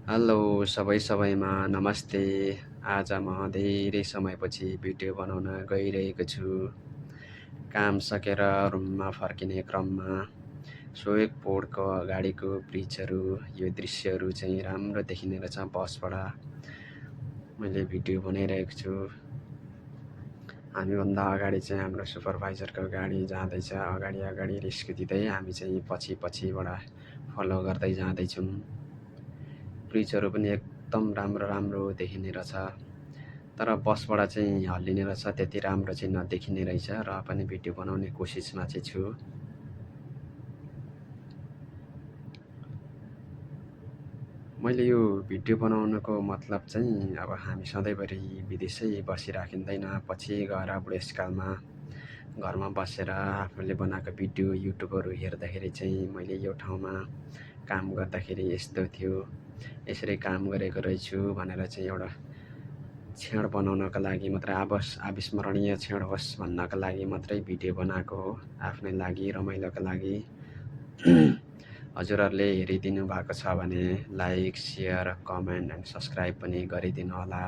Hello सबैमा नमस्ते। आज म धेरै समयपछि भिडियो बनाउन गइरहेको छु। काम सकेर रुममा फर्किने क्रममा सोयोग पोडको अगाडिको ब्रिजहरू यो दृश्यहरू चाहिँ राम्रो देखिने रहेछ बसबाट। मैले भिडियो बनाइरहेको छु। हामीभन्दा अगाडि चाहिँ हाम्रो सुपरभाइजरको गाडी जाँदैछ। अगाडि रिस्क दिँदै हामी चाहिँ पछिबाट फलो गर्दै जाँदैछौँ। ब्रिजहरू पनि एकदम राम्रो देखिने रहेछ। तर बसबाट चाहिँ हल्लिने रहेछ, त्यति राम्रो चाहिँ नदेखिने रहेछ र पनि भिडियो बनाउने कोसिसमा चाहिँ छु। मैले यो भिडियो बनाउनुको मतलब चाहिँ अब हामी सधैँभरि विदेशै बसिराखिँदैन। पछि गएर बुढेसकालमा घरमा बसेर आफूले बनाएको भिडियो युट्युबहरू हेर्दाखेरि चाहिँ मैले यो ठाउँमा काम गर्दाखेरि यस्तो थियो, यसरी काम गरेको रहेछु भनेर चाहिँ एउटा क्षण बनाउनका लागि मात्रै अविस्मरणीय क्षण होस् भन्नका लागि मात्रै भिडियो बनाएको हो, आफ्नै लागि रमाइलोका लागि। हजुरहरूले हेरिदिनु भएको छ भने like, share, comment and subscribe पनि गरिदिनु होला।